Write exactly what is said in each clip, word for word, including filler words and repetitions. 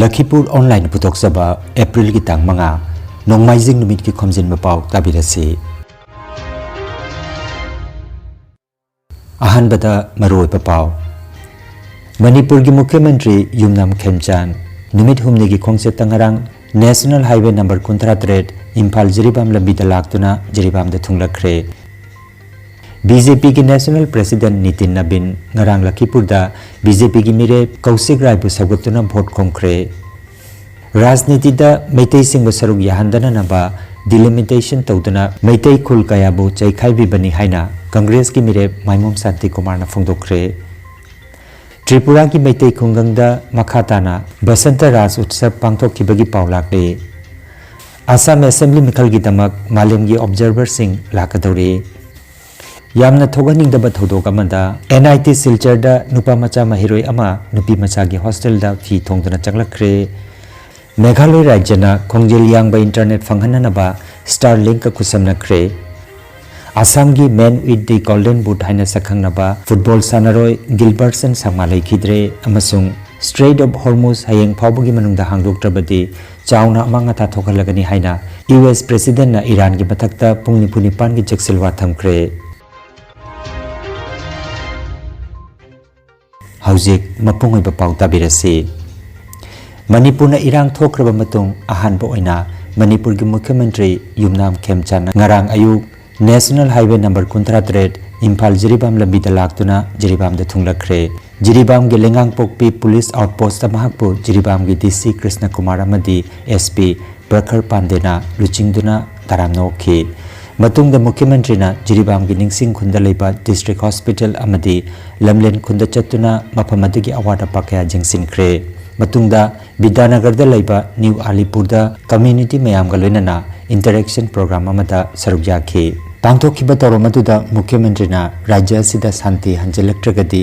ꯂꯈꯤꯄꯨꯔ online ꯄꯨꯊꯣꯛꯆꯕ ꯑꯦꯄ꯭ꯔꯤꯜꯒꯤ ꯇꯥꯡ ꯃꯉꯥ, ꯅꯣꯡꯃꯥꯏꯖꯤꯡ ꯅꯨꯃꯤꯠꯀꯤ ꯈꯣꯝꯖꯤꯟꯕ ꯄꯥꯎ ꯇꯥꯕꯤꯔꯁꯤ꯫ ꯑꯍꯥꯟꯕꯗ ꯃꯔꯨꯑꯣꯏꯕ ꯄꯥꯎ꯫ ꯃꯅꯤꯄꯨꯔꯒꯤ ꯃꯨꯈ꯭ꯌ ꯃꯟꯇ꯭ꯔꯤ ꯌꯨꯝꯅꯥꯝ ꯈꯦꯝꯆꯥꯟ ꯅꯨꯃꯤꯠ ꯍꯨꯝꯅꯤꯒꯤ ꯈꯣꯡꯆꯠꯇ ꯉꯔꯥꯡ ꯅꯦꯁꯅꯦꯜ ꯍꯥꯏꯋꯦ ꯅꯝꯕꯔ ꯀꯨꯟꯊ꯭ꯔꯥ ꯇꯔꯦꯠ ꯏꯝꯐꯥꯜ ꯖꯤꯔꯤꯕꯥꯝ ꯂꯝꯕꯤꯗ ꯂꯥꯛꯇꯨꯅ ꯖꯤꯔꯤꯕꯥꯝꯗ ꯊꯨꯡꯂꯈ꯭ꯔꯦ꯫ ꯕꯤ ꯖꯦ ꯄꯤꯒꯤ ꯅꯦꯁꯅꯦꯜ ꯄ꯭ꯔꯦꯁꯤꯗꯦꯟꯠ ꯅꯤꯇꯤꯟ ꯅꯕꯤꯟ ꯉꯔꯥꯡ ꯂꯈꯤꯄꯨꯔꯗ ꯕꯤ ꯖꯦ ꯄꯤꯒꯤ ꯃꯤꯔꯦꯞ ꯀꯧꯁꯤꯛ ꯔꯥꯏꯕꯨ ꯁꯧꯒꯠꯇꯨꯅ ꯚꯣꯠ ꯈꯣꯝꯈ꯭ꯔꯦ꯫ ꯔꯥꯖꯅꯤꯇꯤꯗ ꯃꯩꯇꯩꯁꯤꯡꯕꯨ ꯁꯔꯨꯛ ꯌꯥꯍꯟꯗꯅꯅꯕ ꯗꯤꯂꯤꯃꯤꯇꯦꯁꯟ ꯇꯧꯗꯨꯅ ꯃꯩꯇꯩ ꯈꯨꯜ ꯀꯌꯥꯕꯨ ꯆꯩꯈꯥꯏꯕꯤꯕꯅꯤ ꯍꯥꯏꯅ ꯀꯪꯒ꯭ꯔꯦꯁꯀꯤ ꯃꯤꯔꯦꯞ ꯃꯥꯏꯃꯣꯝ ꯁꯥꯟꯇꯤꯀꯨꯃꯥꯔꯅ ꯐꯣꯡꯗꯣꯛꯈ꯭ꯔꯦ꯫ ꯇ꯭ꯔꯤꯄꯨꯔꯥꯒꯤ ꯃꯩꯇꯩ ꯈꯨꯡꯒꯪꯗ ꯃꯈꯥ ꯇꯥꯅ ꯕꯁꯟꯇ ꯔꯥꯖ ꯎꯠꯁꯕ ꯄꯥꯡꯊꯣꯛꯈꯤꯕꯒꯤ ꯄꯥꯎ ꯂꯥꯛꯂꯤ꯫ ꯑꯁꯥꯝ ꯑꯦꯁꯦꯝꯕ꯭ꯂꯤ ꯃꯤꯈꯜꯒꯤꯗꯃꯛ ꯃꯥꯂꯦꯝꯒꯤ ꯑꯣꯕꯖꯔꯚꯔꯁꯤꯡ ꯂꯥꯛꯀꯗꯧꯔꯤ꯫ ꯌꯥꯝꯅ ꯊꯣꯛꯍꯟꯅꯤꯡꯗꯕ ꯊꯧꯗꯣꯛ ꯑꯃꯗ, ꯑꯦꯟ ꯑꯥꯏ ꯇꯤ ꯁꯤꯜꯆꯔꯗ ꯅꯨꯄꯥ ꯃꯆꯥ ꯃꯍꯩꯔꯣꯏ ꯑꯃ ꯅꯨꯄꯤ ꯃꯆꯥꯒꯤ ꯍꯣꯁꯇꯦꯜꯗ ꯐꯤ ꯊꯣꯡꯗꯨꯅ ꯆꯪꯂꯛꯈ꯭ꯔꯦ꯫ ꯃꯦꯘꯥꯂꯣꯏ ꯔꯥꯖ꯭ꯌꯅ ꯈꯣꯡꯖꯦꯜ ꯌꯥꯡꯕ ꯏꯟꯇꯔꯅꯦꯠ ꯐꯪꯍꯟꯅꯅꯕ ꯁ꯭ꯇꯥꯔ ꯂꯤꯡꯛꯀ ꯈꯨꯠꯁꯝꯅꯈ꯭ꯔꯦ꯫ ꯑꯁꯥꯝꯒꯤ Man with the Golden Boot ꯍꯥꯏꯅ ꯁꯛꯈꯪꯅꯕ ꯐꯨꯠꯕꯣꯜ ꯁꯥꯟꯅꯔꯣꯏ ꯒꯤꯜꯕꯔꯁꯟ ꯁꯪꯃꯥ ꯂꯩꯈꯤꯗ꯭ꯔꯦ ꯑꯃꯁꯨꯡ ꯁ꯭ꯇ꯭ꯔꯦꯠ ꯑꯣꯐ ꯍꯣꯔꯃꯨꯖ ꯍꯌꯦꯡ ꯐꯥꯎꯕꯒꯤ ꯃꯅꯨꯡꯗ ꯍꯥꯡꯗꯣꯛꯇ꯭ꯔꯕꯗꯤ ꯆꯥꯎꯅ ꯑꯃꯥꯡ ꯑꯇꯥ ꯊꯣꯛꯍꯜꯂꯒꯅꯤ ꯍꯥꯏꯅ ꯌꯨ ꯑꯦꯁ ꯄ꯭ꯔꯦꯁꯤꯗꯦꯟꯠꯅ ꯏꯔꯥꯟꯒꯤ ꯃꯊꯛꯇ ꯄꯨꯡ ꯅꯤꯐꯨ ꯅꯤꯄꯥꯟꯒꯤ ꯆꯦꯛꯁꯤꯜꯋꯥ ꯊꯝꯈ꯭ꯔꯦ꯫ ꯍꯧꯖꯤꯛ ꯃꯄꯨꯡ ꯑꯣꯏꯕ ꯄꯥꯎ ꯇꯥꯕꯤꯔꯁꯤ꯫ ꯃꯅꯤꯄꯨꯔꯅ ꯏꯔꯥꯡ ꯊꯣꯛꯈ꯭ꯔꯕ ꯃꯇꯨꯡ ꯑꯍꯥꯟꯕ ꯑꯣꯏꯅ ꯃꯅꯤꯄꯨꯔꯒꯤ ꯃꯨꯈ꯭ꯌ ꯃꯟꯇ꯭ꯔꯤ ꯌꯨꯝꯅꯥꯝ ꯈꯦꯝꯆꯥꯟꯅ ꯉꯔꯥꯡ ꯑꯌꯨꯛ ꯅꯦꯁꯅꯦꯜ ꯍꯥꯏꯋꯦ ꯅꯝꯕꯔ ꯀꯨꯟꯊ꯭ꯔꯥ ꯇꯔꯦꯠ ꯏꯝꯐꯥꯜ ꯖꯤꯔꯤꯕꯥꯝ ꯂꯝꯕꯤꯗ ꯂꯥꯛꯇꯨꯅ ꯖꯤꯔꯤꯕꯥꯝꯗ ꯊꯨꯡꯂꯈ꯭ꯔꯦ꯫ ꯖꯤꯔꯤꯕꯥꯝꯒꯤ ꯂꯩꯉꯥꯡꯄꯣꯛꯄꯤ ꯄꯨꯂꯤꯁ ꯑꯥꯎꯠꯄꯣꯁꯇ ꯃꯍꯥꯛꯄꯨ ꯖꯤꯔꯤꯕꯥꯝꯒꯤ ꯗꯤ ꯁꯤ ꯀ꯭ꯔꯤꯁꯅ ꯀꯨꯃꯥꯔ ꯑꯃꯗꯤ ꯑꯦꯁ ꯄꯤ ꯄ꯭ꯔꯈꯔ ꯄꯥꯟꯗꯦꯅ ꯂꯨꯆꯤꯡꯗꯨꯅ ꯇꯔꯥꯝꯅ ꯑꯣꯛꯈꯤ꯫ ꯃꯇꯨꯡꯗ ꯃꯨꯈ꯭ꯌ ꯃꯟꯇ꯭ꯔꯤꯅ ꯖꯤꯔꯤꯕꯥꯝꯒꯤ ꯅꯤꯡꯁꯤꯡ ꯈꯨꯟꯗ ꯂꯩꯕ ꯗꯤꯁꯇ꯭ꯔꯤꯛ ꯍꯣꯁꯄꯤꯇꯥꯜ ꯑꯃꯗꯤ ꯂꯝꯂꯦꯟ ꯈꯨꯟꯗ ꯆꯠꯇꯨꯅ ꯃꯐꯝ ꯑꯗꯨꯒꯤ ꯑꯋꯥꯠ ꯑꯄꯥ ꯀꯌꯥ ꯌꯦꯡꯁꯤꯟꯈ꯭ꯔꯦ꯫ ꯃꯇꯨꯡꯗ ꯕꯤꯗ꯭ꯌꯥꯅꯒꯔꯗ ꯂꯩꯕ ꯅ꯭ꯌꯨ ꯑꯂꯤꯄꯨꯔꯗ ꯀꯝꯃ꯭ꯌꯨꯅꯤꯇꯤ ꯃꯌꯥꯝꯒ ꯂꯣꯏꯅꯅ ꯏꯟꯇꯔꯦꯛꯁꯟ ꯄ꯭ꯔꯣꯒ꯭ꯔꯥꯝ ꯑꯃꯗ ꯁꯔꯨꯛ ꯌꯥꯈꯤ꯫ ꯄꯥꯡꯊꯣꯛꯈꯤꯕ ꯊꯧꯔꯝ ꯑꯗꯨꯗ ꯃꯨꯈ꯭ꯌ ꯃꯟꯇ꯭ꯔꯤꯅ ꯔꯥꯖ꯭ꯌ ꯑꯁꯤꯗ ꯁꯥꯟꯇꯤ ꯍꯟꯖꯤꯜꯂꯛꯇ꯭ꯔꯒꯗꯤ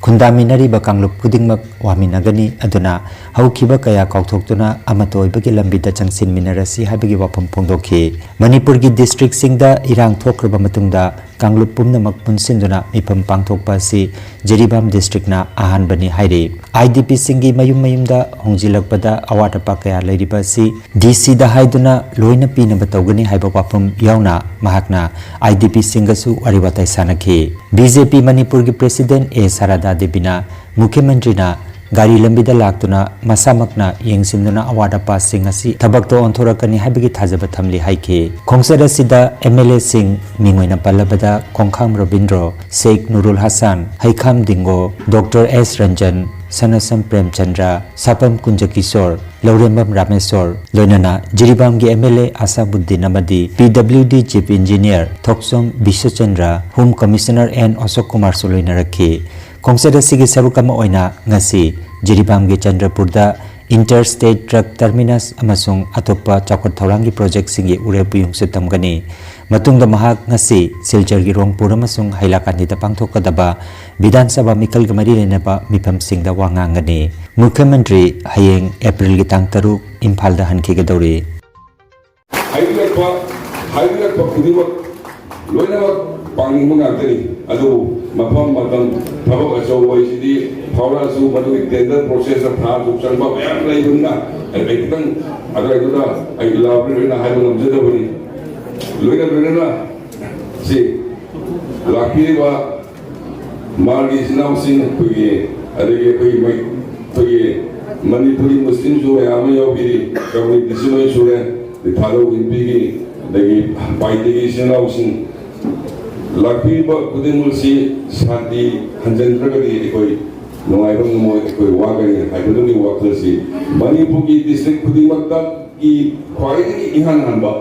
ꯈꯨꯟꯗꯥꯃꯤꯟꯅꯔꯤꯕ ꯀꯥꯡꯂꯨꯞ ꯈꯨꯗꯤꯡꯃꯛ ꯋꯥꯃꯤꯟꯅꯒꯅꯤ, ꯑꯗꯨꯅ ꯍꯧꯈꯤꯕ ꯀꯌꯥ ꯀꯥꯎꯊꯣꯛꯇꯨꯅ ꯑꯃꯠꯇ ꯑꯣꯏꯕꯒꯤ ꯂꯝꯕꯤꯗ ꯆꯪꯁꯤꯟꯃꯤꯟꯅꯔꯁꯤ ꯍꯥꯏꯕꯒꯤ ꯋꯥꯐꯝ ꯐꯣꯡꯗꯣꯛꯈꯤ꯫ ꯃꯅꯤꯄꯨꯔꯒꯤ ꯗꯤꯁꯇ꯭ꯔꯤꯛꯁꯤꯡꯗ ꯏꯔꯥꯡ ꯊꯣꯛꯈ꯭ꯔꯕ ꯃꯇꯨꯡꯗ ꯀꯥꯡꯂꯨꯞ ꯄꯨꯝꯅꯃꯛ ꯄꯨꯟꯁꯤꯟꯗꯨꯅ ꯃꯤꯐꯝ ꯄꯥꯡꯊꯣꯛꯄ ꯑꯁꯤ ꯖꯤꯔꯤꯕꯥꯝ ꯗꯤꯁꯇ꯭ꯔꯤꯛꯅ ꯑꯍꯥꯟꯕꯅꯤ ꯍꯥꯏꯔꯤ꯫ ꯑꯥꯏ ꯗꯤ ꯄꯤꯁꯤꯡꯒꯤ ꯃꯌꯨꯝ ꯃꯌꯨꯝꯗ ꯍꯣꯡꯖꯤꯜꯂꯛꯄꯗ ꯑꯋꯥꯠ ꯑꯄꯥ ꯀꯌꯥ ꯂꯩꯔꯤꯕ ꯑꯁꯤ ꯗꯤ ꯁꯤꯗ ꯍꯥꯏꯗꯨꯅ ꯂꯣꯏꯅ ꯄꯤꯅꯕ ꯇꯧꯒꯅꯤ ꯍꯥꯏꯕ ꯋꯥꯐꯝ ꯌꯥꯎꯅ ꯃꯍꯥꯛꯅ ꯑꯥꯏ ꯗꯤ ꯄꯤꯁꯤꯡꯒꯁꯨ ꯋꯥꯔꯤ ꯋꯥꯇꯥꯏ ꯁꯥꯟꯅꯈꯤ꯫ ꯕꯤ ꯖꯦ ꯄꯤ ꯃꯅꯤꯄꯨꯔꯒꯤ ꯄ꯭ꯔꯦꯁꯤꯗꯦꯟꯠ ꯑꯦ ꯁꯥꯔꯗꯥ ꯗꯦꯕꯤꯅ ꯃꯨꯈ꯭ꯌ ꯃꯟꯇ꯭ꯔꯤꯅ ꯒꯥꯔꯤ ꯂꯝꯕꯤꯗ ꯂꯥꯛꯇꯨꯅ ꯃꯁꯥꯃꯛꯅ ꯌꯦꯡꯁꯤꯟꯗꯨꯅ ꯑꯋꯥꯠ ꯑꯄꯥꯁꯤꯡ ꯑꯁꯤ ꯊꯕꯛꯇ ꯑꯣꯟꯊꯣꯔꯛꯀꯅꯤ ꯍꯥꯏꯕꯒꯤ ꯊꯥꯖꯕ ꯊꯝꯂꯤ ꯍꯥꯏꯈꯤ꯫ ꯈꯣꯡꯆꯠ ꯑꯁꯤꯗ ꯑꯦꯝ ꯑꯦꯜ ꯑꯦꯁꯤꯡ, ꯃꯤꯡ ꯑꯣꯏꯅ ꯄꯜꯂꯕꯗ ꯈꯣꯡꯈꯥꯝ ꯔꯕꯤꯟꯗ꯭ꯔꯣ, ꯁꯦꯈ ꯅꯨꯔꯨꯜ ꯍꯁꯥꯟ, ꯍꯩꯈꯥꯝ ꯗꯤꯡꯒꯣ, ꯗꯣꯛꯇꯔ ꯑꯦꯁ ꯔꯟꯖꯟ, ꯁꯅꯥꯁꯝ ꯄ꯭ꯔꯦꯝꯆꯟꯗ꯭ꯔ, ꯁꯥꯄꯝ ꯀꯨꯟꯖꯀꯤꯁꯣꯔ, ꯂꯧꯔꯦꯝꯕꯝ ꯔꯥꯃꯦꯁꯣꯔ, ꯂꯣꯏꯅꯅ ꯖꯤꯔꯤꯕꯥꯝꯒꯤ ꯑꯦꯝ ꯑꯦꯜ ꯑꯦ ꯑꯁꯥꯕꯨꯗꯗꯤꯟ ꯑꯃꯗꯤ P W D chief engineer Thokchom Biswachandra, home commissioner N Ashok ꯀꯨꯃꯥꯔꯁꯨ ꯂꯣꯏꯅꯔꯛꯈꯤ꯫ ꯈꯣꯡꯆꯠ ꯑꯁꯤꯒꯤ ꯁꯔꯨꯛ ꯑꯃ ꯑꯣꯏꯅ ꯉꯁꯤ ꯖꯤꯔꯤꯕꯥꯝꯒꯤ ꯆꯟꯗ꯭ꯔꯄꯨꯔꯗ ꯏꯟꯇꯔ ꯁ꯭ꯇꯦꯠ ꯇ꯭ꯔꯛ ꯇꯔꯃꯤꯅꯁ ꯑꯃꯁꯨꯡ ꯑꯇꯣꯞꯄ ꯆꯥꯎꯈꯠ ꯊꯧꯔꯥꯡꯒꯤ ꯄ꯭ꯔꯣꯖꯦꯛꯁꯤꯡꯒꯤ ꯎꯔꯦꯞ ꯎꯌꯨꯡꯁꯨ ꯇꯝꯒꯅꯤ꯫ ꯃꯇꯨꯡꯗ ꯃꯍꯥꯛ ꯉꯁꯤ ꯁꯤꯜꯆꯔꯒꯤ ꯔꯣꯡꯄꯨꯔ ꯑꯃꯁꯨꯡ ꯍꯩꯂꯥꯀꯥꯟꯗꯤꯗ ꯄꯥꯡꯊꯣꯛꯀꯗꯕ ꯕꯤꯙꯥꯟ ꯁꯚꯥ ꯃꯤꯈꯜꯒ ꯃꯔꯤ ꯂꯩꯅꯕ ꯃꯤꯐꯝꯁꯤꯡꯗ ꯋꯥ ꯉꯥꯡꯒꯅꯤ꯫ ꯃꯨꯈ꯭ꯌ ꯃꯟꯇ꯭ꯔꯤ ꯍꯌꯦꯡ ꯑꯦꯄ꯭ꯔꯤꯜꯒꯤ ꯇꯥꯡ ꯇꯔꯨꯛ ꯏꯝꯐꯥꯜꯗ ꯍꯟꯈꯤꯒꯗꯧꯔꯤ꯫ ꯍꯥꯏꯕꯤꯔꯛꯄ, ꯍꯥꯏꯕꯤꯔꯛꯄ ꯈꯨꯗꯤꯡꯃꯛ ꯂꯣꯏꯅꯃꯛ ꯄꯥꯡꯅꯤꯡꯕ ꯉꯥꯛꯇꯅꯤ꯫ ꯑꯗꯨꯕꯨ ꯃꯐꯝ, ꯃꯇꯝ, ꯊꯕꯛ ꯑꯆꯧꯕ ꯍꯥꯏꯁꯤꯗꯤ ꯐꯥꯎꯔꯛꯑꯁꯨ ꯃꯗꯨꯒꯤ ꯇꯦꯟꯗꯔ ꯄ꯭ꯔꯣꯁꯦꯁꯇ ꯊꯥ ꯇꯔꯨꯛ ꯆꯪꯕ ꯃꯌꯥꯝ ꯂꯩꯕꯅꯤꯅ ꯑꯩ ꯈꯤꯇꯪ ꯑꯗꯨꯋꯥꯏꯗꯨꯗ ꯑꯩ ꯏꯂꯥꯕꯣꯔꯦꯠ ꯑꯣꯏꯅ ꯍꯥꯏꯕ ꯉꯝꯖꯗꯕꯅꯤ꯫ ꯂꯣꯏꯅ ꯂꯣꯏꯅꯅ ꯁꯤ ꯂꯥꯛꯄꯤꯔꯤꯕ ꯃꯥꯒꯤ ꯏꯆꯤꯟ ꯏꯅꯥꯎꯁꯤꯡ, ꯑꯩꯈꯣꯏꯒꯤ, ꯑꯗꯒꯤ ꯑꯩꯈꯣꯏꯒꯤ ꯃꯩ-, ꯑꯩꯈꯣꯏꯒꯤ ꯃꯅꯤꯄꯨꯔꯤ ꯃꯨꯁꯂꯤꯝꯁꯨ ꯃꯌꯥꯝ ꯑꯃ ꯌꯥꯎꯕꯤꯔꯤ, ꯀꯝꯃꯨꯅꯤꯇꯤꯁꯨ ꯂꯣꯏ ꯁꯨꯔꯦ, ꯑꯗꯩ ꯊꯥꯗꯧ ꯏꯟꯕꯤꯒꯤ, ꯑꯗꯒꯤ ꯄꯥꯏꯇꯦꯒꯤ ꯏꯆꯤꯟ ꯏꯅꯥꯎꯁꯤꯡ, ꯂꯥꯛꯄꯤꯔꯤꯕ ꯈꯨꯗꯤꯡꯃꯛꯁꯤ ꯁꯥꯟꯇꯤ ꯍꯟꯖꯤꯟꯗ꯭ꯔꯒꯗꯤ ꯑꯩꯈꯣꯏ ꯅꯨꯡꯉꯥꯏꯕ ꯉꯝꯃꯣꯏ, ꯑꯩꯈꯣꯏ ꯋꯥꯒꯅꯤ ꯍꯥꯏꯕꯗꯨꯒꯤ ꯋꯥꯈꯜꯁꯤ ꯃꯅꯤꯄꯨꯔꯒꯤ ꯗꯤꯁꯇ꯭ꯔꯤꯛ ꯈꯨꯗꯤꯡꯃꯛꯇ ꯒꯤ ꯈ꯭ꯋꯥꯏꯗꯒꯤ ꯏꯍꯥꯟ ꯍꯥꯟꯕ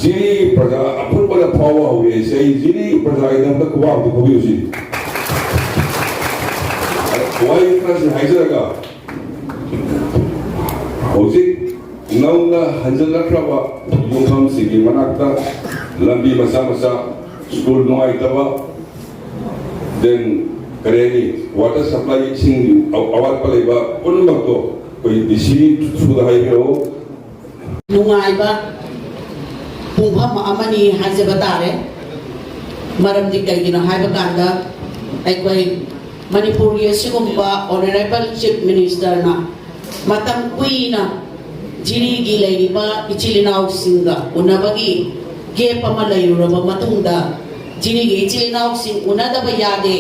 ꯖꯤꯔꯤꯒꯤ ꯄ꯭ꯔꯖꯥ ꯑꯄꯨꯟꯕꯗ ꯐꯥꯎꯕ ꯍꯧꯔꯛꯏꯁꯦ꯫ ꯑꯩ ꯖꯤꯔꯤꯒꯤ ꯄ꯭ꯔꯖꯥꯒꯤꯗꯃꯛꯇ ꯈꯨꯕꯥꯛ ꯑꯝꯇ ꯈꯨꯕꯤꯌꯨ ꯁꯤꯅꯤ꯫ ꯋꯥꯍꯩ ꯈꯔꯁꯤ ꯍꯥꯏꯖꯔꯒ, ꯍꯧꯖꯤꯛ ꯅꯧꯅ ꯍꯟꯖꯤꯜꯂꯛꯈ꯭ꯔꯕ ꯌꯨꯝꯐꯝꯁꯤꯡꯒꯤ ꯃꯅꯥꯛꯇ ꯂꯝꯕꯤ ꯃꯆꯥ ꯃꯆꯥ, ꯁ꯭ꯀꯨꯜ ꯅꯨꯡꯉꯥꯏꯇꯕ, then ꯀꯔꯤ ꯍꯥꯏꯅꯤ, ꯋꯥꯇꯔ ꯁꯄ꯭ꯂꯥꯏ, ꯏꯁꯤꯡ ꯑꯋꯥꯠꯄ ꯂꯩꯕ ꯄꯨꯝꯅꯃꯛꯇꯣ ꯑꯩꯈꯣꯏ ꯗꯤ ꯁꯤ ꯊ꯭ꯔꯨꯗ ꯍꯥꯏꯕꯤꯔꯛꯎ꯫ ꯅꯨꯡꯉꯥꯏꯕ ꯄꯨꯡꯐꯝ ꯑꯃꯅꯤ ꯍꯥꯏꯖꯕ ꯇꯥꯔꯦ꯫ ꯃꯔꯝꯗꯤ ꯀꯩꯒꯤꯅꯣ ꯍꯥꯏꯕ ꯀꯥꯟꯗ, ꯑꯩꯈꯣꯏ ꯃꯅꯤꯄꯨꯔꯒꯤ ꯑꯁꯤꯒꯨꯝꯕ Honourable Chief Minister ꯅ ꯃꯇꯝ ꯀꯨꯏꯅ ꯖꯤꯔꯤꯒꯤ ꯂꯩꯔꯤꯕ ꯏꯆꯤꯜ ꯏꯅꯥꯎꯁꯤꯡꯒ ꯎꯅꯕꯒꯤ gap ꯑꯃ ꯂꯩꯔꯨꯔꯕ ꯃꯇꯨꯡꯗ, ꯖꯤꯔꯤꯒꯤ ꯏꯆꯤꯜ ꯏꯅꯥꯎꯁꯤꯡ ꯎꯅꯗꯕ ꯌꯥꯗꯦ,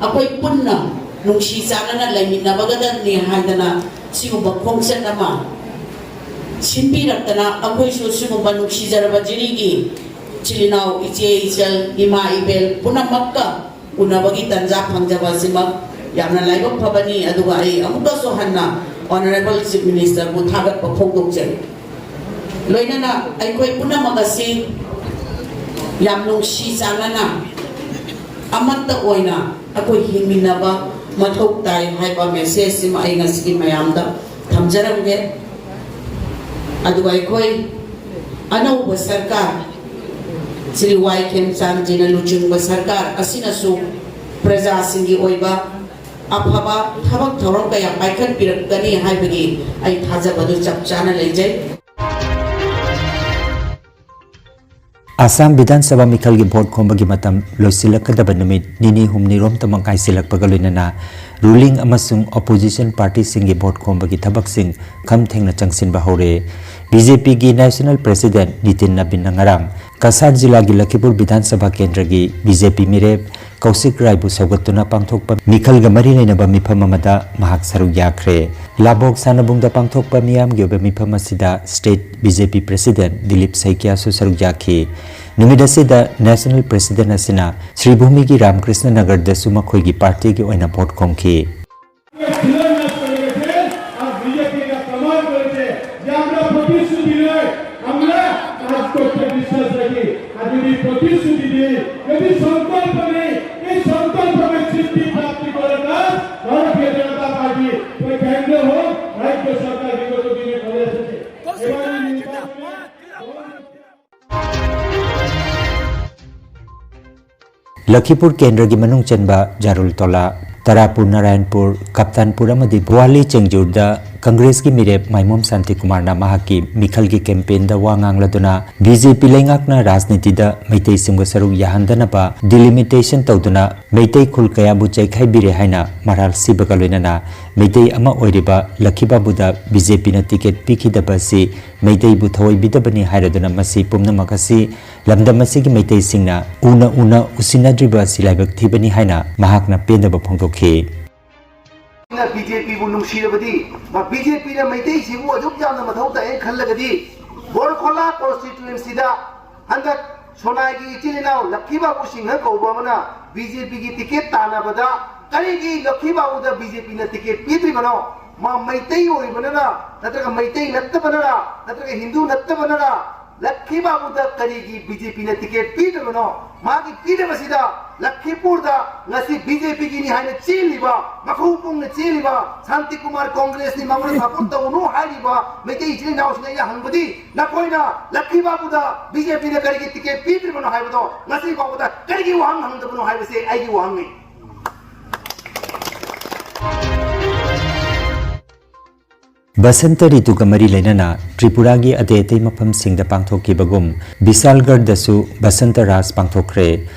ꯑꯩꯈꯣꯏ ꯄꯨꯟꯅ ꯅꯨꯡꯁꯤ ꯆꯥꯟꯅꯅ ꯂꯩꯃꯤꯟꯅꯕꯒꯗꯕꯅꯤ ꯍꯥꯏꯗꯅ ꯁꯤꯒꯨꯝꯕ ꯈꯣꯡꯆꯠ ꯑꯃ ꯁꯤꯟꯕꯤꯔꯛꯇꯅ, ꯑꯩꯈꯣꯏꯁꯨ ꯁꯤꯒꯨꯝꯕ ꯅꯨꯡꯁꯤꯖꯔꯕ ꯖꯤꯔꯤꯒꯤ ꯏꯆꯤꯜ ꯏꯅꯥꯎ, ꯏꯆꯦ ꯏꯆꯜ, ꯏꯃꯥ ꯏꯕꯦꯜ ꯄꯨꯝꯅꯃꯛꯀ ꯎꯅꯕꯒꯤ ꯇꯥꯟꯖꯥ ꯐꯪꯖꯕ ꯑꯁꯤꯃꯛ ꯌꯥꯝꯅ ꯂꯥꯏꯕꯛ ꯐꯕꯅꯤ꯫ ꯑꯗꯨꯒ ꯑꯩ ꯑꯃꯨꯛꯀꯁꯨ ꯍꯟꯅ Honourable Chief Minister ꯕꯨ ꯊꯥꯒꯠꯄ ꯐꯣꯡꯗꯣꯛꯆꯔꯤ꯫ ꯂꯣꯏꯅꯅ ꯑꯩꯈꯣꯏ ꯄꯨꯝꯅꯃꯛ ꯑꯁꯤ ꯌꯥꯝ ꯅꯨꯡꯁꯤ ꯆꯥꯟꯅꯅ ꯑꯃꯠꯇ ꯑꯣꯏꯅ ꯑꯩꯈꯣꯏ ꯍꯤꯡꯃꯤꯟꯅꯕ ꯃꯊꯧ ꯇꯥꯏ ꯍꯥꯏꯕ message ꯁꯤꯃ ꯑꯩ ꯉꯁꯤꯒꯤ ꯃꯌꯥꯝꯗ ꯊꯝꯖꯔꯝꯒꯦ꯫ ꯑꯗꯨꯒ ꯑꯩꯈꯣꯏ ꯑꯅꯧꯕ ꯁꯔꯀꯥꯔ, ꯁ꯭ꯔꯤ ꯋꯥꯏ ꯈꯦꯝꯆꯥꯟꯖꯤꯅ ꯂꯨꯆꯤꯡꯕ ꯁꯔꯀꯥꯔ ꯑꯁꯤꯅꯁꯨ ꯄ꯭ꯔꯖꯥꯁꯤꯡꯒꯤ ꯑꯣꯏꯕ ꯑꯐꯕ ꯊꯕꯛ ꯊꯧꯔꯝ ꯀꯌꯥ ꯄꯥꯏꯈꯠꯄꯤꯔꯛꯀꯅꯤ ꯍꯥꯏꯕꯒꯤ ꯑꯩ ꯊꯥꯖꯕꯗꯨ ꯆꯞ ꯆꯥꯅ ꯂꯩꯖꯩ꯫ ꯑꯁꯥꯝ ꯕꯤꯙꯥꯟ ꯁꯚꯥ ꯃꯤꯈꯜꯒꯤ ꯚꯣꯠ ꯈꯣꯝꯕꯒꯤ ꯃꯇꯝ ꯂꯣꯏꯁꯤꯜꯂꯛꯀꯗꯕ ꯅꯨꯃꯤꯠ ꯅꯤꯅꯤ ꯍꯨꯝꯅꯤꯔꯣꯝꯇꯃꯛ ꯉꯥꯏꯁꯤꯜꯂꯛꯄꯒ ꯂꯣꯏꯅꯅ ruling ꯑꯃꯁꯨꯡ opposition party ꯁꯤꯡꯒꯤ ꯚꯣꯠ ꯈꯣꯝꯕꯒꯤ ꯊꯕꯛꯁꯤꯡ ꯈꯝ ꯊꯦꯡꯅ ꯆꯪꯁꯤꯟꯕ ꯍꯧꯔꯦ꯫ ꯕꯤ ꯖꯦ ꯄꯤꯒꯤ National President ꯅꯤꯇꯤꯟ ꯅꯕꯤꯟꯅ ꯉꯔꯥꯡ ꯀꯁꯥꯔ ꯖꯤꯂꯥꯒꯤ ꯂꯈꯤꯄꯨꯔ ꯕꯤꯙꯥꯟ ꯁꯚꯥ ꯀꯦꯟꯗ꯭ꯔꯒꯤ ꯕꯤ ꯖꯦ ꯄꯤ ꯃꯤꯔꯦꯞ ꯀꯧꯁꯤꯛ ꯔꯥꯏꯕꯨ ꯁꯧꯒꯠꯇꯨꯅ ꯄꯥꯡꯊꯣꯛꯄ ꯃꯤꯈꯜꯒ ꯃꯔꯤ ꯂꯩꯅꯕ ꯃꯤꯐꯝ ꯑꯃꯗ ꯃꯍꯥꯛ ꯁꯔꯨꯛ ꯌꯥꯈ꯭ꯔꯦ꯫ ꯂꯥꯕꯣꯛ ꯁꯥꯟꯅꯕꯨꯡꯗ ꯄꯥꯡꯊꯣꯛꯄ ꯃꯤꯌꯥꯝꯒꯤ ꯑꯣꯏꯕ ꯃꯤꯐꯝ ꯑꯁꯤꯗ state B J P President Dilip ꯁꯩꯀꯤꯌꯥꯁꯨ ꯁꯔꯨꯛ ꯌꯥꯈꯤ꯫ ꯅꯨꯃꯤꯠ ꯑꯁꯤꯗ National President ꯑꯁꯤꯅ ꯁ꯭ꯔꯤ ꯚꯨꯃꯤꯒꯤ ꯔꯥꯃꯀ꯭ꯔꯤꯁꯅ ꯅꯒꯔꯗꯁꯨ ꯃꯈꯣꯏꯒꯤ ꯄꯥꯔꯇꯤꯒꯤ ꯑꯣꯏꯅ ꯚꯣꯠ ꯈꯣꯝꯈꯤ꯫ শিলান্যাস করে গেছেন, আর বিজেপি এটা প্রমাণ করেছে যে আমরা প্রতিশ্রুতি নয়, আমরা কাজ করতে বিশ্বাস রাখি। আর যদি প্রতিশ্রুতি দিই, যদি সংকল্প নেই, এই সংকল্পকে সিদ্ধি প্রাপ্তি করে কাজ ভারতীয় জনতা পার্টি, ওই কেন্দ্র হোক, রাজ্য সরকার বিগত দিনে করে এসেছে। এবার এই নির্বাচনে ꯂꯈꯤꯄꯨꯔ ꯀꯦꯟꯗ꯭ꯔꯒꯤ ꯃꯅꯨꯡ ꯆꯟꯕ ꯖꯥꯔꯨꯜ ꯇꯣꯂꯥ, ꯇꯔꯥꯄꯨꯔ, ꯅꯥꯔꯥꯌꯟꯄꯨꯔ, ꯀꯞꯇꯥꯟꯄꯨꯔ ꯑꯃꯗꯤ ꯚꯣꯋꯥꯂꯤ ꯆꯦꯡꯖꯨꯔꯗ ꯀꯪꯒ꯭ꯔꯦꯁꯀꯤ ꯃꯤꯔꯦꯞ ꯃꯥꯏꯃꯣꯝ ꯁꯥꯟꯇꯤꯀꯨꯃꯥꯔꯅ ꯃꯍꯥꯛꯀꯤ ꯃꯤꯈꯜꯒꯤ ꯀꯦꯝꯄꯦꯟꯗ ꯋꯥ ꯉꯥꯡꯂꯗꯨꯅ ꯕꯤ ꯖꯦ ꯄꯤ ꯂꯩꯉꯥꯛꯅ ꯔꯥꯖꯅꯤꯇꯤꯗ ꯃꯩꯇꯩꯁꯤꯡꯕꯨ ꯁꯔꯨꯛ ꯌꯥꯍꯟꯗꯅꯕ ꯗꯤꯂꯤꯃꯤꯇꯦꯁꯟ ꯇꯧꯗꯨꯅ ꯃꯩꯇꯩ ꯈꯨꯜ ꯀꯌꯥꯕꯨ ꯆꯩꯈꯥꯏꯕꯤꯔꯦ ꯍꯥꯏꯅ ꯃꯔꯥꯜ ꯁꯤꯕꯒ ꯂꯣꯏꯅꯅ ꯃꯩꯇꯩ ꯑꯃ ꯑꯣꯏꯔꯤꯕ ꯂꯛꯈꯤ ꯕꯥꯕꯨꯗ ꯕꯤ ꯖꯦ ꯄꯤꯅ ꯇꯤꯀꯦꯠ ꯄꯤꯈꯤꯗꯕ ꯑꯁꯤ ꯃꯩꯇꯩꯕꯨ ꯊꯑꯣꯏꯕꯤꯗꯕꯅꯤ ꯍꯥꯏꯔꯗꯨꯅ ꯃꯁꯤ ꯄꯨꯝꯅꯃꯛ ꯑꯁꯤ ꯂꯝꯗꯝ ꯑꯁꯤꯒꯤ ꯃꯩꯇꯩꯁꯤꯡꯅ ꯎꯅ ꯎꯅ ꯎꯁꯤꯟꯅꯗ꯭ꯔꯤꯕ ꯑꯁꯤ ꯂꯥꯏꯕꯛ ꯊꯤꯕꯅꯤ ꯍꯥꯏꯅ ꯃꯍꯥꯛꯅ ꯄꯦꯟꯗꯕ ꯐꯣꯡꯗꯣꯛꯈꯤ꯫ ꯕꯤ ꯖꯦ ꯄꯤꯕꯨ ꯅꯨꯡꯁꯤꯔꯕꯗꯤ, ꯕꯤ ꯖꯦ ꯄꯤꯅ ꯃꯩꯇꯩꯁꯤꯕꯨ ꯑꯗꯨꯛ ꯌꯥꯝꯅ ꯃꯊꯧ ꯇꯥꯏ ꯈꯜꯂꯒꯗꯤ, ꯕꯣꯔꯈꯣꯂꯥ ꯀꯣꯟꯁꯇꯤꯇ꯭ꯋꯦꯟꯁꯤꯗ ꯍꯟꯗꯛ ꯁꯣꯅꯥꯏꯒꯤ ꯏꯆꯤꯜ ꯏꯅꯥꯎ ꯂꯛꯈꯤ ꯕꯥꯕꯨ ꯁꯤꯡꯍ ꯀꯧꯕ ꯑꯃꯅ ꯕꯤ ꯖꯦ ꯄꯤꯒꯤ ꯇꯤꯀꯦꯠ ꯇꯥꯟꯅꯕꯗ ꯀꯔꯤꯒꯤ ꯂꯛꯈꯤ ꯕꯥꯕꯨꯗ ꯕꯤ ꯖꯦ ꯄꯤꯅ ꯇꯤꯀꯦꯠ ꯄꯤꯗ꯭ꯔꯤꯕꯅꯣ? ꯃꯥ ꯃꯩꯇꯩ ꯑꯣꯏꯕꯅꯔ, ꯅꯠꯇ꯭ꯔꯒ ꯃꯩꯇꯩ ꯅꯠꯇꯕꯅꯔ, ꯅꯠꯇ꯭ꯔꯒ ꯍꯤꯟꯗꯨ ꯅꯠꯇꯕꯅꯔ? ꯂꯛꯈꯤ ꯕꯥꯕꯨꯗ ꯀꯔꯤꯒꯤ ꯕꯤ ꯖꯦ ꯄꯤꯅ ꯇꯤꯀꯦꯠ ꯄꯤꯗ꯭ꯔꯤꯕꯅꯣ? ꯃꯥꯒꯤ ꯄꯤꯗꯕꯁꯤꯗ ꯂꯛꯈꯤꯄꯨꯔꯗ ꯉꯁꯤ ꯕꯤ ꯖꯦ ꯄꯤꯒꯤꯅꯤ ꯍꯥꯏꯅ ꯆꯦꯜꯂꯤꯕ, ꯃꯈꯧ ꯄꯨꯡꯅ ꯆꯦꯜꯂꯤꯕ, ꯁꯥꯟꯇꯤꯀꯨꯃꯥꯔ ꯀꯣꯡꯒ꯭ꯔꯦꯁꯅꯤ, ꯃꯉꯣꯟꯗ ꯁꯄꯣꯔꯠ ꯇꯧꯒꯅꯨ ꯍꯥꯏꯔꯤꯕ ꯃꯩꯇꯩ ꯏꯆꯤꯜ ꯏꯅꯥꯎꯁꯤꯡꯅ ꯑꯩꯅ ꯍꯪꯕꯗꯤ, ꯅꯈꯣꯏꯅ ꯂꯛꯈꯤ ꯕꯥꯕꯨꯗ ꯕꯤ ꯖꯦ ꯄꯤꯅ ꯀꯔꯤꯒꯤ ꯇꯤꯀꯦꯠ ꯄꯤꯗ꯭ꯔꯤꯕꯅꯣ ꯍꯥꯏꯕꯗꯣ ꯉꯁꯤ ꯐꯥꯎꯕꯗ ꯀꯔꯤꯒꯤ ꯋꯥꯍꯪ ꯍꯪꯗꯕꯅꯣ ꯍꯥꯏꯕꯁꯦ ꯑꯩꯒꯤ ꯋꯥꯍꯪꯅꯤ꯫ ꯕꯁꯟꯇ ꯔꯤꯇꯨꯒ ꯃꯔꯤ ꯂꯩꯅꯅ ꯇ꯭ꯔꯤꯄꯨꯔꯥꯒꯤ ꯑꯇꯩ ꯑꯇꯩ ꯃꯐꯝꯁꯤꯡꯗ ꯄꯥꯡꯊꯣꯛꯈꯤꯕꯒꯨꯝ ꯕꯤꯁꯥꯜꯒꯔꯗꯁꯨ ꯕꯁꯟꯇ ꯔꯥꯁ ꯄꯥꯡꯊꯣꯛꯈ꯭ꯔꯦ꯫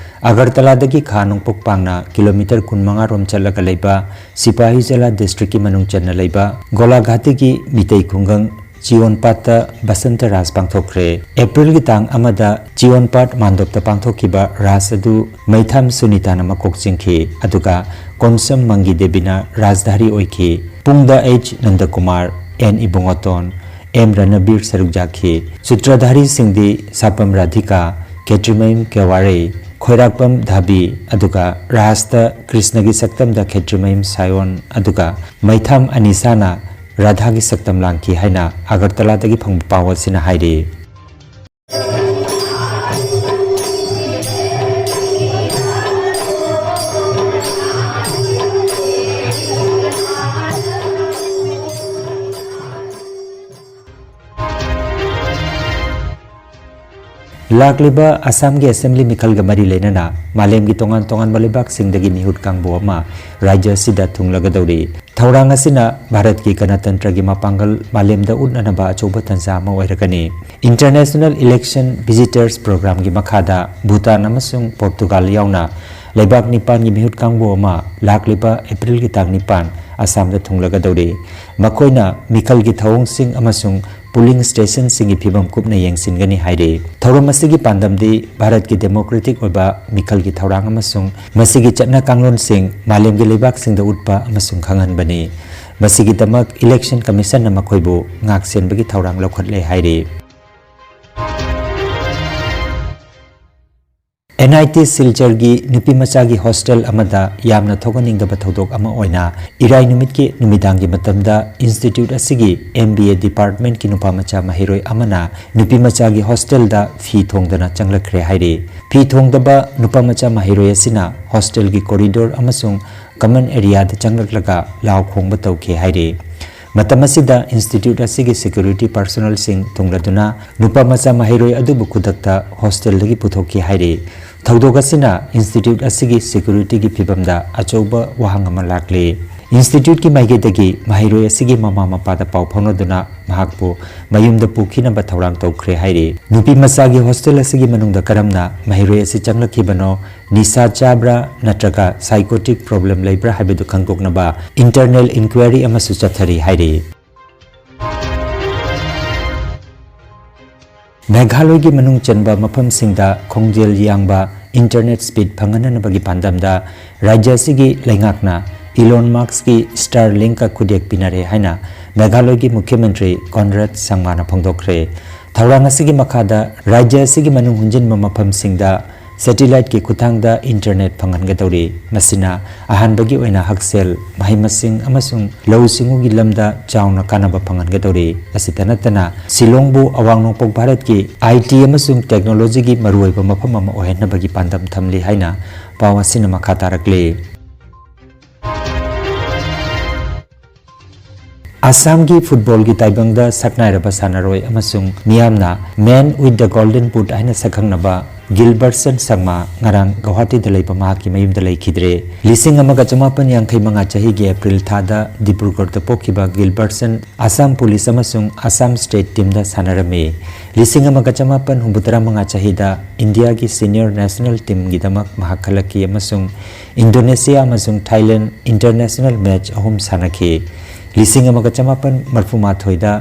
ꯑꯒꯔꯇꯂꯥꯗꯒꯤ ꯈꯥ ꯅꯣꯡꯄꯣꯛ ꯄꯥꯡꯅ ꯀꯤꯂꯣꯃꯤꯇꯔ ꯀꯨꯟꯃꯉꯥ ꯔꯣꯝ ꯆꯠꯂꯒ ꯂꯩꯕ ꯁꯤꯄꯥꯍꯤ ꯖꯤꯂꯥ ꯗꯤꯁꯇ꯭ꯔꯤꯛꯀꯤ ꯃꯅꯨꯡ ꯆꯟꯅ ꯂꯩꯕ ꯒꯣꯂꯥꯘꯥꯇꯤꯒꯤ ꯃꯤꯇꯩ ꯈꯨꯡꯒꯪ ꯆꯤꯌꯣꯟꯄꯥꯠꯇ ꯕꯁꯟꯇ ꯔꯥꯁ ꯄꯥꯡꯊꯣꯛꯈ꯭ꯔꯦ꯫ ꯑꯦꯄ꯭ꯔꯤꯜꯒꯤ ꯇꯥꯡ ꯑꯃꯗ ꯆꯤꯌꯣꯟꯄꯥꯠ ꯃꯥꯟꯗꯣꯞꯇ ꯄꯥꯡꯊꯣꯛꯈꯤꯕ ꯔꯥꯁ ꯑꯗꯨ ꯃꯩꯊꯥꯝ ꯁꯨꯅꯤꯇꯥꯅ ꯃꯀꯣꯛ ꯆꯤꯡꯈꯤ, ꯑꯗꯨꯒ ꯀꯣꯟꯁꯝ ꯃꯪꯒꯤ ꯗꯦꯕꯤꯅ ꯔꯥꯖꯙꯥꯔꯤ ꯑꯣꯏꯈꯤ꯫ ꯄꯨꯡꯗ ꯑꯩꯆ ꯅꯟꯗꯀꯨꯃꯥꯔ, ꯑꯦꯟ ꯏꯕꯨꯡꯉꯣꯇꯣꯟ, ꯑꯦꯝ ꯔꯅꯕꯤꯔ ꯁꯔꯨꯛ ꯌꯥꯈꯤ꯫ ꯁꯨꯇ꯭ꯔꯙꯥꯔꯤꯁꯤꯡꯗꯤ ꯁꯥꯄꯝ ꯔꯥꯙꯤꯀꯥ, ꯈꯦꯇ꯭ꯔꯤꯃꯌꯨꯝ ꯀꯦꯋꯥꯔꯦ, ꯈꯣꯏꯔꯥꯛꯄꯝ ꯙꯥꯕꯤ, ꯑꯗꯨꯒ ꯔꯥꯁꯇ ꯀ꯭ꯔꯤꯁꯅꯒꯤ ꯁꯛꯇꯝꯗ ꯈꯦꯇ꯭ꯔꯤꯃꯌꯨꯝ ꯁꯥꯌꯣꯟ, ꯑꯗꯨꯒ ꯃꯩꯊꯥꯝ ꯑꯅꯤꯁꯥꯅ ꯔꯥꯙꯥꯒꯤ ꯁꯛꯇꯝ ꯂꯥꯡꯈꯤ ꯍꯥꯏꯅ ꯑꯒꯔꯇꯂꯥꯗꯒꯤ ꯐꯪꯕ ꯄꯥꯎ ꯑꯁꯤꯅ ꯍꯥꯏꯔꯤ꯫ ꯂꯥꯛꯂꯤꯕ ꯑꯁꯥꯝꯒꯤ ꯑꯦꯁꯦꯝꯕ꯭ꯂꯤ ꯃꯤꯈꯜꯒ ꯃꯔꯤ ꯂꯩꯅꯅ ꯃꯥꯂꯦꯝꯒꯤ ꯇꯣꯉꯥꯟ ꯇꯣꯉꯥꯟꯕ ꯂꯩꯕꯥꯛꯁꯤꯡꯗꯒꯤ ꯃꯤꯍꯨꯠ ꯀꯥꯡꯕꯨ ꯑꯃ ꯔꯥꯖ꯭ꯌ ꯑꯁꯤꯗ ꯊꯨꯡꯂꯒꯗꯧꯔꯤ꯫ ꯊꯧꯔꯥꯡ ꯑꯁꯤꯅ ꯚꯥꯔꯠꯀꯤ ꯒꯅꯇꯟꯇ꯭ꯔꯒꯤ ꯃꯄꯥꯡꯒꯜ ꯃꯥꯂꯦꯝꯗ ꯎꯠꯅꯅꯕ ꯑꯆꯧꯕ ꯇꯥꯟꯖꯥ ꯑꯃ ꯑꯣꯏꯔꯒꯅꯤ꯫ International Election Visitors Programꯒꯤ ꯃꯈꯥꯗ ꯚꯨꯇꯥꯟ ꯑꯃꯁꯨꯡ ꯄꯣꯔꯇꯨꯒꯥꯜ ꯌꯥꯎꯅ ꯂꯩꯕꯥꯛ ꯅꯤꯄꯥꯟꯒꯤ ꯃꯤꯍꯨꯠ ꯀꯥꯡꯕꯨ ꯑꯃ ꯂꯥꯛꯂꯤꯕ ꯑꯦꯄ꯭ꯔꯤꯜꯒꯤ ꯇꯥꯡ ꯅꯤꯄꯥꯟ ꯑꯁꯥꯝꯗ ꯊꯨꯡꯂꯒꯗꯧꯔꯤ꯫ ꯃꯈꯣꯏꯅ ꯃꯤꯈꯜꯒꯤ ꯊꯧꯑꯣꯡꯁꯤꯡ ꯑꯃꯁꯨꯡ polling stationꯁꯤꯡꯒꯤ ꯐꯤꯕꯝ ꯀꯨꯞꯅ ꯌꯦꯡꯁꯤꯟꯒꯅꯤ ꯍꯥꯏꯔꯤ꯫ ꯊꯧꯔꯝ ꯑꯁꯤꯒꯤ ꯄꯥꯟꯗꯝꯗꯤ ꯚꯥꯔꯠꯀꯤ democratic ꯑꯣꯏꯕ ꯃꯤꯈꯜꯒꯤ ꯊꯧꯔꯥꯡ ꯑꯃꯁꯨꯡ ꯃꯁꯤꯒꯤ ꯆꯠꯅ ꯀꯥꯡꯂꯣꯟꯁꯤꯡ ꯃꯥꯂꯦꯝꯒꯤ ꯂꯩꯕꯥꯛꯁꯤꯡꯗ ꯎꯠꯄ ꯑꯃꯁꯨꯡ ꯈꯪꯍꯟꯕꯅꯤ꯫ ꯃꯁꯤꯒꯤꯗꯃꯛ Election Commissionꯅ ꯃꯈꯣꯏꯕꯨ ꯉꯥꯛꯁꯦꯟꯕꯒꯤ ꯊꯧꯔꯥꯡ ꯂꯧꯈꯠꯂꯦ ꯍꯥꯏꯔꯤ꯫ NIT ꯁꯤꯜꯆꯔꯒꯤ ꯅꯨꯄꯤ ꯃꯆꯥꯒꯤ ꯍꯣꯁꯇꯦꯜ ꯑꯃꯗ ꯌꯥꯝꯅ ꯊꯣꯛꯍꯟꯅꯤꯡꯗꯕ ꯊꯧꯗꯣꯛ ꯑꯃ ꯑꯣꯏꯅ ꯏꯔꯥꯏ ꯅꯨꯃꯤꯠꯀꯤ ꯅꯨꯃꯤꯗꯥꯡꯒꯤ ꯃꯇꯝꯗ institute ꯑꯁꯤꯒꯤ MBA departmentꯀꯤ ꯅꯨꯄꯥ ꯃꯆꯥ ꯃꯍꯩꯔꯣꯏ ꯑꯃꯅ ꯅꯨꯄꯤ ꯃꯆꯥꯒꯤ ꯍꯣꯁꯇꯦꯜꯗ ꯐꯤ ꯊꯣꯡꯗꯅ ꯆꯪꯂꯛꯈ꯭ꯔꯦ ꯍꯥꯏꯔꯤ꯫ ꯐꯤ ꯊꯣꯡꯗꯕ ꯅꯨꯄꯥ ꯃꯆꯥ ꯃꯍꯩꯔꯣꯏ ꯑꯁꯤꯅ ꯍꯣꯁꯇꯦꯜꯒꯤ corridor ꯑꯃꯁꯨꯡ common areaꯗ ꯆꯪꯂꯛꯂꯒ ꯂꯥꯎ ꯈꯣꯡꯕ ꯇꯧꯈꯤ ꯍꯥꯏꯔꯤ꯫ ꯃꯇꯝ ꯑꯁꯤꯗ institute ꯑꯁꯤꯒꯤ security personnelꯁꯤꯡ ꯊꯨꯡꯂꯗꯨꯅ ꯅꯨꯄꯥ ꯃꯆꯥ ꯃꯍꯩꯔꯣꯏ ꯑꯗꯨꯕꯨ ꯈꯨꯗꯛꯇ ꯍꯣꯁꯇꯦꯜꯗꯒꯤ ꯄꯨꯊꯣꯛꯈꯤ ꯍꯥꯏꯔꯤ꯫ ꯊꯧꯗꯣꯛ ꯑꯁꯤꯅ institute ꯑꯁꯤꯒꯤ securityꯒꯤ ꯐꯤꯕꯝꯗ ꯑꯆꯧꯕ ꯋꯥꯍꯪ ꯑꯃ ꯂꯥꯛꯂꯤ꯫ Instituteꯀꯤ ꯃꯥꯏꯀꯩꯗꯒꯤ ꯃꯍꯩꯔꯣꯏ ꯑꯁꯤꯒꯤ ꯃꯃꯥ ꯃꯄꯥꯗ ꯄꯥꯎ ꯐꯥꯎꯅꯗꯨꯅ ꯃꯍꯥꯛꯄꯨ ꯃꯌꯨꯝꯗ ꯄꯨꯈꯤꯅꯕ ꯊꯧꯔꯥꯡ ꯇꯧꯈ꯭ꯔꯦ ꯍꯥꯏꯔꯤ꯫ ꯅꯨꯄꯤ ꯃꯆꯥꯒꯤ ꯍꯣꯁꯇꯦꯜ ꯑꯁꯤꯒꯤ ꯃꯅꯨꯡꯗ ꯀꯔꯝꯅ ꯃꯍꯩꯔꯣꯏ ꯑꯁꯤ ꯆꯪꯂꯛꯈꯤꯕꯅꯣ, ꯅꯤꯁꯥ ꯆꯥꯕ꯭ꯔꯥ ꯅꯠꯇ꯭ꯔꯒ psychotic problem ꯂꯩꯕ꯭ꯔꯥ ꯍꯥꯏꯕꯗꯨ ꯈꯪꯗꯣꯛꯅꯕ internal inquiry ꯑꯃꯁꯨ ꯆꯠꯊꯔꯤ ꯍꯥꯏꯔꯤ꯫ ꯃꯦꯘꯥꯂꯣꯏꯒꯤ ꯃꯅꯨꯡ ꯆꯟꯕ ꯃꯐꯝꯁꯤꯡꯗ ꯈꯣꯡꯖꯦꯜ ꯌꯥꯡꯕ internet speed ꯐꯪꯍꯟꯅꯅꯕꯒꯤ ꯄꯥꯟꯗꯝꯗ ꯔꯥꯖ꯭ꯌ ꯑꯁꯤꯒꯤ ꯂꯩꯉꯥꯛꯅ Elon Muskꯀꯤ Starlinkꯀ ꯈꯨꯗꯦꯛ ꯄꯤꯅꯔꯦ ꯍꯥꯏꯅ ꯃꯦꯘꯥꯂꯣꯏꯒꯤ ꯃꯨꯈ꯭ꯌ ꯃꯟꯇ꯭ꯔꯤ ꯀꯣꯟꯔꯥꯗ ꯁꯪꯃꯥꯅ ꯐꯣꯡꯗꯣꯛꯈ꯭ꯔꯦ꯫ ꯊꯧꯔꯥꯡ ꯑꯁꯤꯒꯤ ꯃꯈꯥꯗ ꯔꯥꯖ꯭ꯌ ꯑꯁꯤꯒꯤ ꯃꯅꯨꯡ ꯍꯨꯟꯖꯤꯟꯕ ꯃꯐꯝꯁꯤꯡꯗ satelliteꯀꯤ ꯈꯨꯠꯊꯥꯡꯗ internet ꯐꯪꯍꯟꯒꯗꯧꯔꯤ꯫ ꯃꯁꯤꯅ ꯑꯍꯥꯟꯕꯒꯤ ꯑꯣꯏꯅ ꯍꯛꯁꯦꯜ, ꯃꯍꯩ ꯃꯁꯤꯡ ꯑꯃꯁꯨꯡ ꯂꯧꯎ ꯁꯤꯡꯎꯒꯤ ꯂꯝꯗ ꯆꯥꯎꯅ ꯀꯥꯟꯅꯕ ꯐꯪꯍꯟꯒꯗꯧꯔꯤ꯫ ꯑꯁꯤꯇ ꯅꯠꯇꯅ ꯁꯤꯂꯣꯡꯕꯨ ꯑꯋꯥꯡ ꯅꯣꯡꯄꯣꯛ ꯚꯥꯔꯠꯀꯤ IT ꯑꯃꯁꯨꯡ technologyꯒꯤ ꯃꯔꯨꯑꯣꯏꯕ ꯃꯐꯝ ꯑꯃ ꯑꯣꯏꯍꯟꯅꯕꯒꯤ ꯄꯥꯟꯗꯝ ꯊꯝꯂꯤ ꯍꯥꯏꯅ ꯄꯥꯎ ꯑꯁꯤꯅ ꯃꯈꯥ ꯇꯥꯔꯛꯂꯤ꯫ ꯑꯁꯥꯝꯒꯤ ꯐꯨꯠꯕꯣꯜꯒꯤ ꯇꯥꯏꯕꯪꯗ ꯁꯛꯅꯥꯏꯔꯕ ꯁꯥꯟꯅꯔꯣꯏ ꯑꯃꯁꯨꯡ ꯃꯤꯌꯥꯝꯅ Man with the Golden Boot ꯍꯥꯏꯅ ꯁꯛꯈꯪꯅꯕ ꯒꯤꯜꯕꯔꯠꯁꯟ ꯁꯪꯃꯥ ꯉꯔꯥꯡ ꯒꯧꯍꯥꯇꯤꯗ ꯂꯩꯕ ꯃꯍꯥꯛꯀꯤ ꯃꯌꯨꯝꯗ ꯂꯩꯈꯤꯗ꯭ꯔꯦ꯫ ꯂꯤꯁꯤꯡ ꯑꯃꯒ ꯆꯃꯥꯄꯟ ꯌꯥꯡꯈꯩ ꯃꯉꯥ ꯆꯍꯤꯒꯤ ꯑꯦꯄ꯭ꯔꯤꯜ ꯊꯥꯗ ꯗꯤꯕ꯭ꯔꯨꯒꯔꯗ ꯄꯣꯛꯈꯤꯕ ꯒꯤꯜꯕꯔꯠꯁꯟ ꯑꯁꯥꯝ ꯄꯨꯂꯤꯁ ꯑꯃꯁꯨꯡ ꯑꯁꯥꯝ ꯁ꯭ꯇꯦꯠ ꯇꯤꯝꯗ ꯁꯥꯟꯅꯔꯝꯃꯤ꯫ ꯂꯤꯁꯤꯡ ꯑꯃꯒ ꯆꯃꯥꯄꯟ ꯍꯨꯝꯐꯨꯇꯔꯥ ꯃꯉꯥ ꯆꯍꯤꯗ ꯏꯟꯗꯤꯌꯥꯒꯤ ꯁꯤꯅꯤꯌꯔ ꯅꯦꯁꯅꯦꯜ ꯇꯤꯝꯒꯤꯗꯃꯛ ꯃꯍꯥꯛ ꯈꯜꯂꯛꯈꯤ ꯑꯃꯁꯨꯡ ꯏꯟꯗꯣꯅꯦꯁꯤꯌꯥ ꯑꯃꯁꯨꯡ ꯊꯥꯏꯂꯦꯟ ꯏꯟꯇꯔꯅꯦꯁꯅꯦꯜ ꯃꯦꯆ ꯑꯍꯨꯝ ꯁꯥꯟꯅꯈꯤ꯫ ꯂꯤꯁꯤꯡ ꯑꯃꯒ ꯆꯃꯥꯄꯟ ꯃꯔꯐꯨ ꯃꯥꯊꯣꯏꯗ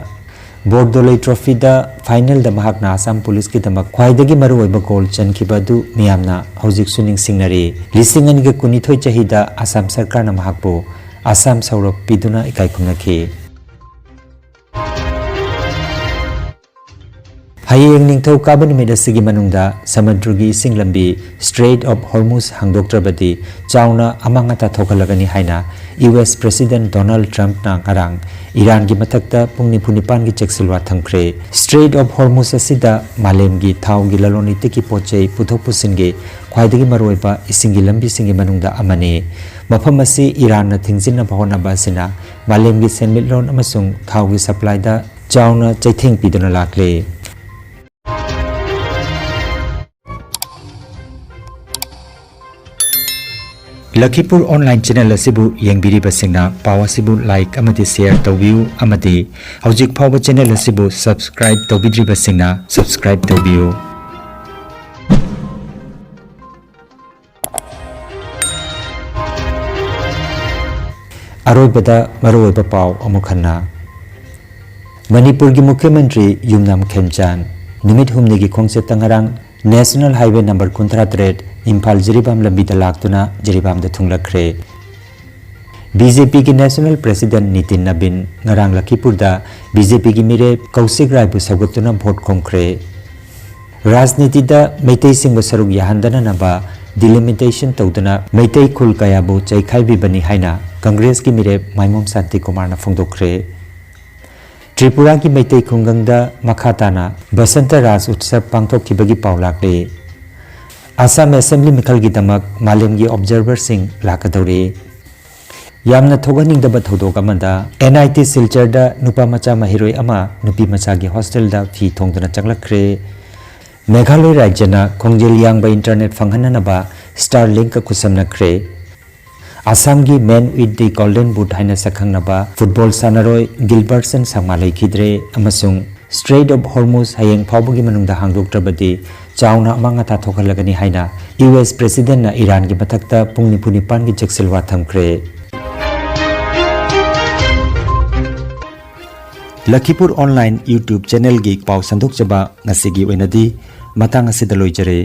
ꯕꯣꯔꯗꯣꯂꯩ ꯇ꯭ꯔꯣꯐꯤꯗ ꯐꯥꯏꯅꯦꯜꯗ ꯃꯍꯥꯛꯅ ꯑꯁꯥꯝ ꯄꯨꯂꯤꯁꯀꯤꯗꯃꯛ ꯈ꯭ꯋꯥꯏꯗꯒꯤ ꯃꯔꯨꯑꯣꯏꯕ ꯒꯣꯜ ꯆꯟꯈꯤꯕ ꯑꯗꯨ ꯃꯤꯌꯥꯝꯅ ꯍꯧꯖꯤꯛꯁꯨ ꯅꯤꯡꯁꯤꯡꯅꯔꯤ꯫ ꯂꯤꯁꯤꯡ ꯑꯅꯤꯒ ꯀꯨꯟꯅꯤꯊꯣꯏ ꯆꯍꯤꯗ ꯑꯁꯥꯝ ꯁꯔꯀꯥꯔꯅ ꯃꯍꯥꯛꯄꯨ ꯑꯁꯥꯝ ꯁꯧꯔꯞ ꯄꯤꯗꯨꯅ ꯏꯀꯥꯏ ꯈꯨꯝꯅꯈꯤ꯫ ꯍꯌꯦꯡ ꯅꯤꯡꯊꯧꯀꯥꯕ ꯅꯨꯃꯤꯠ ꯑꯁꯤꯒꯤ ꯃꯅꯨꯡꯗ ꯁꯃꯨꯗ꯭ꯔꯒꯤ ꯏꯁꯤꯡ ꯂꯝꯕꯤ Strait of Hormuz ꯍꯥꯡꯗꯣꯛꯇ꯭ꯔꯕꯗꯤ ꯆꯥꯎꯅ ꯑꯃꯥꯡ ꯑꯇꯥ ꯊꯣꯛꯍꯜꯂꯒꯅꯤ ꯍꯥꯏꯅ ꯌꯨ ꯑꯦꯁ ꯄ꯭ꯔꯦꯁꯤꯗꯦꯟꯠ ꯗꯣꯅꯥꯜꯗ ꯇ꯭ꯔꯝꯞꯅ ꯉꯔꯥꯡ ꯏꯔꯥꯟꯒꯤ ꯃꯊꯛꯇ ꯄꯨꯡ ꯅꯤꯐꯨ ꯅꯤꯄꯥꯟꯒꯤ ꯆꯦꯛꯁꯤꯜꯋꯥ ꯊꯝꯈ꯭ꯔꯦ꯫ Strait of Hormuz ꯑꯁꯤꯗ ꯃꯥꯂꯦꯝꯒꯤ ꯊꯥꯎꯒꯤ ꯂꯂꯣꯟ ꯏꯇꯤꯛꯀꯤ ꯄꯣꯠ ꯆꯩ ꯄꯨꯊꯣꯛ ꯄꯨꯁꯤꯟꯒꯤ ꯈ꯭ꯋꯥꯏꯗꯒꯤ ꯃꯔꯨꯑꯣꯏꯕ ꯏꯁꯤꯡꯒꯤ ꯂꯝꯕꯤꯁꯤꯡꯒꯤ ꯃꯅꯨꯡꯗ ꯑꯃꯅꯤ꯫ ꯃꯐꯝ ꯑꯁꯤ ꯏꯔꯥꯟꯅ ꯊꯤꯡꯖꯤꯟꯅꯕ ꯍꯣꯠꯅꯕ ꯑꯁꯤꯅ ꯃꯥꯂꯦꯝꯒꯤ ꯁꯦꯟꯃꯤꯠꯂꯣꯟ ꯑꯃꯁꯨꯡ ꯊꯥꯎꯒꯤ ꯁꯄ꯭ꯂꯥꯏꯗ ꯆꯥꯎꯅ ꯆꯩꯊꯦꯡ ꯄꯤꯗꯨꯅ ꯂꯥꯛꯂꯤ꯫ ꯂꯈꯤꯄꯨꯔ ꯑꯣꯟꯂꯥꯏꯟ ꯆꯦꯅꯦꯜ ꯑꯁꯤꯕꯨ ꯌꯦꯡꯕꯤꯔꯤꯕꯁꯤꯡꯅ ꯄꯥꯎ ꯑꯁꯤꯕꯨ ꯂꯥꯏꯛ ꯑꯃꯗꯤ ꯁꯦꯌꯔ ꯇꯧꯕꯤꯌꯨ ꯑꯃꯗꯤ ꯍꯧꯖꯤꯛ ꯐꯥꯎꯕ ꯆꯦꯅꯦꯜ ꯑꯁꯤꯕꯨ ꯁꯕꯁꯀ꯭ꯔꯥꯏꯕ ꯇꯧꯕꯤꯗ꯭ꯔꯤꯕꯁꯤꯡꯅ ꯁꯕꯁꯀ꯭ꯔꯥꯏꯕ ꯇꯧꯕꯤꯌꯨ꯫ ꯑꯔꯣꯏꯕꯗ ꯃꯔꯨꯑꯣꯏꯕ ꯄꯥꯎ ꯑꯃꯨꯛ ꯍꯟꯅ꯫ ꯃꯅꯤꯄꯨꯔꯒꯤ ꯃꯨꯈ꯭ꯌ ꯃꯟꯇ꯭ꯔꯤ ꯌꯨꯝꯅꯥꯝ ꯈꯦꯝꯆꯥꯟ ꯅꯨꯃꯤꯠ ꯍꯨꯝꯅꯤꯒꯤ ꯈꯣꯡꯆꯠꯇ ꯉꯔꯥꯡ ꯅꯦꯁꯅꯦꯜ ꯍꯥꯏꯋꯦ ꯅꯝꯕꯔ ꯀꯨꯟꯊ꯭ꯔꯥ ꯇꯔꯦꯠ ꯏꯝꯐꯥꯜ ꯖꯤꯔꯤꯕꯥꯝ ꯂꯝꯕꯤꯗ ꯂꯥꯛꯇꯨꯅ ꯖꯤꯔꯤꯕꯥꯝꯗ ꯊꯨꯡꯂꯛꯈ꯭ꯔꯦ꯫ ꯕꯤ ꯖꯦ ꯄꯤꯒꯤ ꯅꯦꯁꯅꯦꯜ ꯄ꯭ꯔꯦꯁꯤꯗꯦꯟꯠ ꯅꯤꯇꯤꯟ ꯅꯕꯤꯟ ꯉꯔꯥꯡ ꯂꯈꯤꯄꯨꯔꯗ ꯕꯤ ꯖꯦ ꯄꯤꯒꯤ ꯃꯤꯔꯦꯞ ꯀꯧꯁꯤꯛ ꯔꯥꯏꯕꯨ ꯁꯧꯒꯠꯇꯨꯅ ꯚꯣꯠ ꯈꯣꯝꯈ꯭ꯔꯦ꯫ ꯔꯥꯖꯅꯤꯇꯤꯗ ꯃꯩꯇꯩꯁꯤꯡꯕꯨ ꯁꯔꯨꯛ ꯌꯥꯍꯟꯗꯅꯅꯕ ꯗꯤꯂꯤꯃꯤꯇꯦꯁꯟ ꯇꯧꯗꯨꯅ ꯃꯩꯇꯩ ꯈꯨꯜ ꯀꯌꯥꯕꯨ ꯆꯩꯈꯥꯏꯕꯤꯕꯅꯤ ꯍꯥꯏꯅ ꯀꯪꯒ꯭ꯔꯦꯁꯀꯤ ꯃꯤꯔꯦꯞ ꯃꯥꯏꯃꯣꯝ ꯁꯥꯟꯇꯤꯀꯨꯃꯥꯔꯅ ꯐꯣꯡꯗꯣꯛꯈ꯭ꯔꯦ꯫ ꯇ꯭ꯔꯤꯄꯨꯔꯥꯒꯤ ꯃꯩꯇꯩ ꯈꯨꯡꯒꯪꯗ ꯃꯈꯥ ꯇꯥꯅ ꯕꯁꯟꯇ ꯔꯥꯖ ꯎꯠꯁꯕ ꯄꯥꯡꯊꯣꯛꯈꯤꯕꯒꯤ ꯄꯥꯎ ꯂꯥꯛꯂꯤ꯫ ꯑꯁꯥꯝ ꯑꯦꯁꯦꯝꯕ꯭ꯂꯤ ꯃꯤꯈꯜꯒꯤꯗꯃꯛ ꯃꯥꯂꯦꯝꯒꯤ ꯑꯣꯕꯖꯔꯚꯔꯁꯤꯡ ꯂꯥꯛꯀꯗꯧꯔꯤ꯫ ꯌꯥꯝꯅ ꯊꯣꯛꯍꯟꯅꯤꯡꯗꯕ ꯊꯧꯗꯣꯛ ꯑꯃꯗ, ꯑꯦꯟ ꯑꯥꯏ ꯇꯤ ꯁꯤꯜꯆꯔꯗ ꯅꯨꯄꯥ ꯃꯆꯥ ꯃꯍꯩꯔꯣꯏ ꯑꯃ ꯅꯨꯄꯤ ꯃꯆꯥꯒꯤ ꯍꯣꯁꯇꯦꯜꯗ ꯐꯤ ꯊꯣꯡꯗꯨꯅ ꯆꯪꯂꯛꯈ꯭ꯔꯦ꯫ ꯃꯦꯘꯥꯂꯣꯏ ꯔꯥꯖ꯭ꯌꯅ ꯈꯣꯡꯖꯦꯜ ꯌꯥꯡꯕ ꯏꯟꯇꯔꯅꯦꯠ ꯐꯪꯍꯟꯅꯅꯕ ꯁ꯭ꯇꯥꯔ ꯂꯤꯡꯛꯀ ꯈꯨꯠꯁꯝꯅꯈ꯭ꯔꯦ꯫ ꯑꯁꯥꯝꯒꯤ Man with the Golden Boot ꯍꯥꯏꯅ ꯁꯛꯈꯪꯅꯕ ꯐꯨꯠꯕꯣꯜ ꯁꯥꯟꯅꯔꯣꯏ ꯒꯤꯜꯕꯔꯠꯁꯟ ꯁꯪꯃꯥ ꯂꯩꯈꯤꯗ꯭ꯔꯦ ꯑꯃꯁꯨꯡ Strait of Hormuz ꯍꯌꯦꯡ ꯐꯥꯎꯕꯒꯤ ꯃꯅꯨꯡꯗ ꯍꯥꯡꯗꯣꯛꯇ꯭ꯔꯕꯗꯤ ꯆꯥꯎꯅ ꯑꯃꯥꯡ ꯑꯇꯥ ꯊꯣꯛꯍꯜꯂꯒꯅꯤ ꯍꯥꯏꯅ ꯌꯨ ꯑꯦꯁ ꯄ꯭ꯔꯦꯁꯤꯗꯦꯟꯠꯅ ꯏꯔꯥꯟꯒꯤ ꯃꯊꯛꯇ ꯄꯨꯡ ꯅꯤꯐꯨ ꯅꯤꯄꯥꯟꯒꯤ ꯆꯦꯛꯁꯤꯜꯋꯥ ꯊꯝꯈ꯭ꯔꯦ꯫ ꯂꯈꯤꯄꯨꯔ ꯑꯣꯟꯂꯥꯏꯟ YouTube ꯆꯦꯅꯦꯜꯒꯤ ꯄꯥꯎ ꯁꯟꯗꯣꯛꯆꯕ ꯉꯁꯤꯒꯤ ꯑꯣꯏꯅꯗꯤ ꯃꯇꯥꯡ ꯑꯁꯤꯗ ꯂꯣꯏꯖꯔꯦ꯫